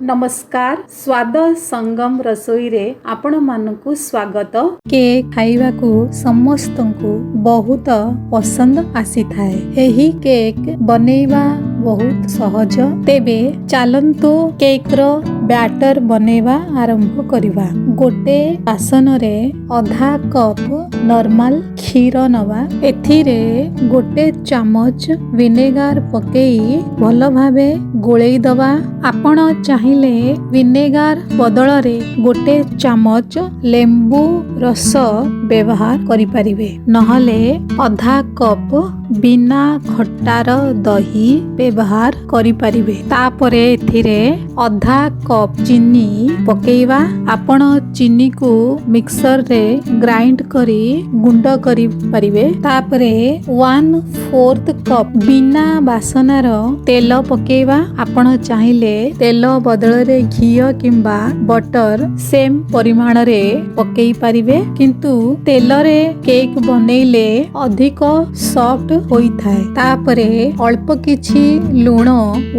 ନମସ୍କାର, ସ୍ୱାଦ ସଙ୍ଗମ ରସୋଇରେ ଆପଣମାନଙ୍କୁ ସ୍ୱାଗତ। କେକ୍ ଖାଇବାକୁ ସମସ୍ତଙ୍କୁ ବହୁତ ପସନ୍ଦ ଆସିଥାଏ। ଏହି କେକ୍ ବନେଇବା ବହୁତ ସହଜ। ତେବେ ଚାଲନ୍ତୁ, କେକ୍ର ବ୍ୟାଟର ବନେଇବା ଆରମ୍ଭ କରିବା। ଗୋଟେ ବାସନରେ ଅଧା କପ୍ ନର୍ମାଲ କ୍ଷୀର ନବା। ଏଥିରେ ଗୋଟେ ଚାମଚ ଭିନେଗାର ପକେଇ ଭଲ ଭାବେ ଗୋଳେଇ ଦବା। ଆପଣ ଚାହିଁଲେ ଭିନେଗାର ବଦଳରେ ଗୋଟେ ଚାମଚ ଲେମ୍ବୁ ରସ ବ୍ୟବହାର କରିପାରିବେ, ନହେଲେ ଅଧା କପ୍ ବିନା ଖଟାର ଦହି ବ୍ୟବହାର କରିପାରିବେ। ତାପରେ ଏଥିରେ ଅଧା କପ୍ ଚିନି ପକେଇବା। ଆପଣ ଚିନିକୁ ମିକ୍ସରରେ ଗ୍ରାଇଣ୍ଡ କରି ଗୁଣ୍ଡ କରିପାରିବେ। ତାପରେ 1/4 କପ୍ ବିନା ବାସନାର ତେଲ ପକେଇବା। ଆପଣ ଚାହିଁଲେ ତେଲ ବଦଳରେ ଘିଅ କିମ୍ବା ବଟର ସେମ୍ ପରିମାଣରେ ପକେଇ ପାରିବେ, କିନ୍ତୁ ତେଲରେ କେକ୍ ବନେଇଲେ ଅଧିକ ସଫ୍ଟ ହୋଇଥାଏ। ତାପରେ ଅଳ୍ପ କିଛି ଲୁଣ,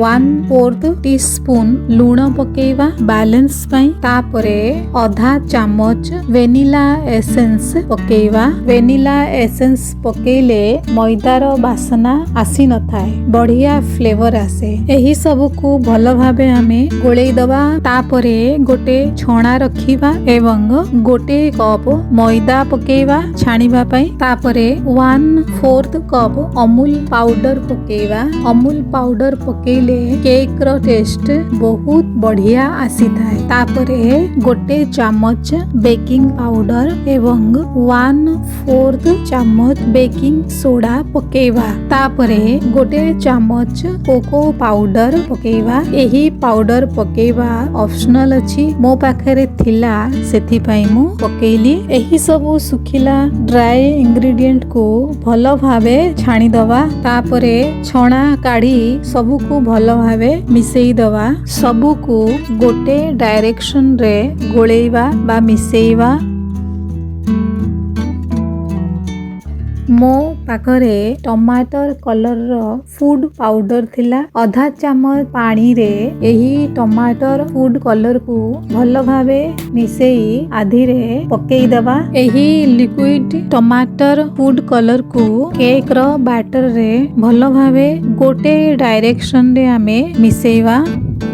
1/4 ଟି ସ୍ପୁନ୍ ଲୁଣ ପକେଇବା ବାଲାନ୍ସ ପାଇଁ। ତାପରେ ଅଧା ଚାମଚ ଭେନିଲା ଏସେନ୍ସ ପକେଇବା। ଭେନିଲା ଏସେନ୍ସ ପକେଇଲେ ମଇଦାର ବାସନା ଆସିନଥାଏ, ବଢିଆ ଫ୍ଲେଭର ଆସେ। ଏହି ସବୁକୁ ଭଲ ଭାବେ ଆମେ ଗୋଳେଇ ଦବା। ତାପରେ ଗୋଟେ ଛଣା ରଖିବା ଏବଂ ଗୋଟେ କପ୍ ମଇଦା ପକେଇବା ଛାଣିବା ପାଇଁ। ତାପରେ 1/4 କପ୍ ଅମୁଲ ପାଉଡର ପକେଇବା। ଅମୁଲ ପାଉଡର ପକେଇଲେ କେକ୍ ର ଟେଷ୍ଟ ବହୁତ ବଢିଆ ଆସିଥାଏ। ତାପରେ ଗୋଟେ ଚାମଚ ବେକିଂ ପାଉଡର ଏବଂ 1/4 ଚାମଚ ବେକିଂ ସୋଡା ପକେଇବା। ତାପରେ ଗୋଟେ ଚାମଚ କୋକୋ ପାଉଡର ପକେଇବା। ଏହି ପାଉଡର ପକେଇବା ଅପସନାଲ ଅଛି। ମୋ ପାଖରେ ଥିଲା, ସେଥିପାଇଁ ମୁଁ ପକେଇଲି। ଏହି ସବୁ ଶୁଖିଲା ଡ୍ରାଏ ଇନଗ୍ରିଡିଏଣ୍ଟ କୁ ଭଲ ଭାବେ ଛାଣିଦବା। ତାପରେ ଛଣା କାଢି ସବୁକୁ ଭଲ ଭାବେ ମିଶେଇ ଦବା। ସବୁକୁ ଗୋଟେ ଡାଇରେକ୍ସନ ରେ ଗୋଳେଇବା ବା ମିଶେଇବା। ମୋ ପାଖରେ ଟମାଟର କଲରର ଫୁଡ ପାଉଡର ଥିଲା। ଅଧା ଚାମଚ ପାଣିରେ ଏହି ଟମାଟର ଫୁଡ କଲରକୁ ଭଲ ଭାବେ ମିଶେଇ ଆଧିରେ ପକେଇଦବା। ଏହି ଲିକ୍ୱିଡ ଟମାଟର ଫୁଡ କଲରକୁ କେକ୍ ର ବ୍ୟାଟରରେ ଭଲ ଭାବେ ଗୋଟେ ଡାଇରେକ୍ସନରେ ଆମେ ମିଶେଇବା।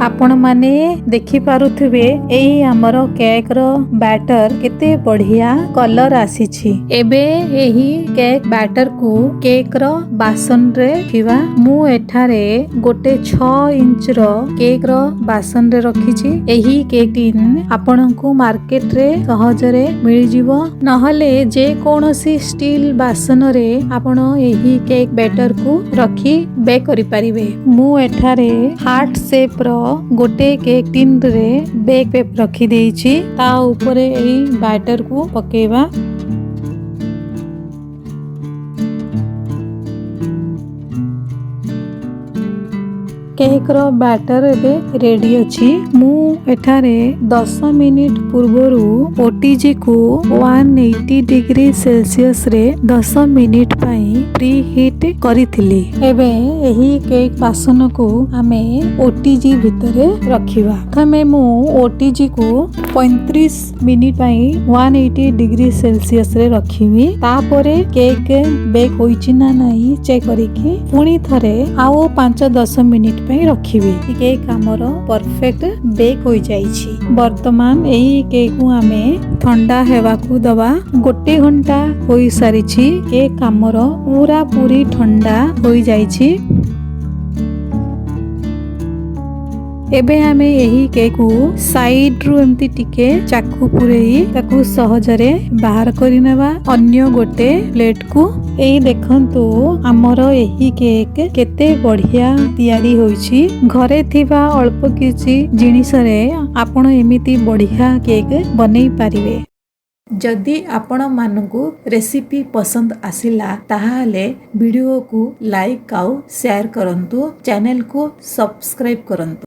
ଆପଣମାନେ ଦେଖିପାରୁଥିବେ, ଏଇ ଆମର କେକ୍ ର ବ୍ୟାଟର କେତେ ବଢିଆ କଲର ଆସିଛି। ଏବେ ଏହି କେକ୍ ବ୍ୟାଟରକୁ କେକ୍ ର ବାସନରେ ରଖିବା। ମୁଁ ଏଠାରେ ଗୋଟେ 6 ଇଞ୍ଚର କେକ୍ ର ବାସନରେ ରଖିଛି। ଏହି କେକ୍ ଟିନ୍ ଆପଣଙ୍କୁ ମାର୍କେଟରେ ସହଜରେ ମିଳିଯିବ, ନହେଲେ ଯେ କୌଣସି ଷ୍ଟିଲ ବାସନରେ ଆପଣ ଏହି କେକ୍ ବ୍ୟାଟରକୁ ରଖି ବେକ୍ କରିପାରିବେ। ମୁଁ ଏଠାରେ ହାର୍ଟ ସେପ୍ ର ଗୋଟେ କେକ୍ ଟିନରେ ବେକ୍ ପେପର ରଖିଦେଇଛି। ତା ଉପରେ ଏଇ ବ୍ୟାଟରକୁ ପକେଇବା। କେକ୍ର ବ୍ୟାଟର ଏବେ ରେଡି ଅଛି। ମୁଁ ଏଠାରେ 10 ମିନିଟ ପୂର୍ବରୁ ଓଟିଜିକୁ 180 ଡିଗ୍ରୀ ସେଲସିୟସରେ 10 ମିନିଟ ପାଇଁ ପ୍ରି ହିଟ୍ କରିଥିଲି। ଏବେ ଏହି କେକ୍ ବାସନକୁ ଆମେ ଓଟିଜି ଭିତରେ ରଖିବା। ପ୍ରଥମେ ମୁଁ ଓଟିଜିକୁ 35 ମିନିଟ ପାଇଁ 180 ଡିଗ୍ରୀ ସେଲସିୟସରେ ରଖିବି। ତାପରେ କେକ୍ ବେକ୍ ହୋଇଛି ନା ନାହିଁ ଚେକ୍ କରିକି ପୁଣି ଥରେ ଆଉ 5-10 ମିନିଟ ପାଇଁ ରଖିବି। କେକ୍ ଆମର ପରଫେକ୍ଟ ବେକ୍ ହୋଇଯାଇଛି। ବର୍ତ୍ତମାନ ଏହି କେକ୍ ଆମେ ଥଣ୍ଡା ହେବାକୁ ଦବା। ଗୋଟେ ଘଣ୍ଟା ହୋଇସାରିଛି। କେକ୍ ଆମର ପୁରା ପୁରି ଥଣ୍ଡା ହୋଇଯାଇଛି। ଏବେ ଆମେ ଏହି କେକ୍ ସାଇଡ ରୁ ଏମିତି ଟିକେ ଚାକୁ ପୁରେଇ ତାକୁ ସହଜରେ ବାହାର କରିନେବା ଅନ୍ୟ ଗୋଟେ ପ୍ଲେଟ କୁ। ଏଇ ଦେଖନ୍ତୁ, ଆମର ଏହି କେକ୍ କେତେ ବଢିଆ ତିଆରି ହୋଇଛି। ଘରେ ଥିବା ଅଳ୍ପ କିଛି ଜିନିଷରେ ଆପଣ ଏମିତି ବଢିଆ କେକ୍ ବନେଇ ପାରିବେ। ଯଦି ଆପଣମାନଙ୍କୁ ରେସିପି ପସନ୍ଦ ଆସିଲା, ତାହେଲେ ଭିଡ଼ିଓକୁ ଲାଇକ୍ ଆଉ ସେୟାର କରନ୍ତୁ, ଚ୍ୟାନେଲକୁ ସବସ୍କ୍ରାଇବ୍ କରନ୍ତୁ।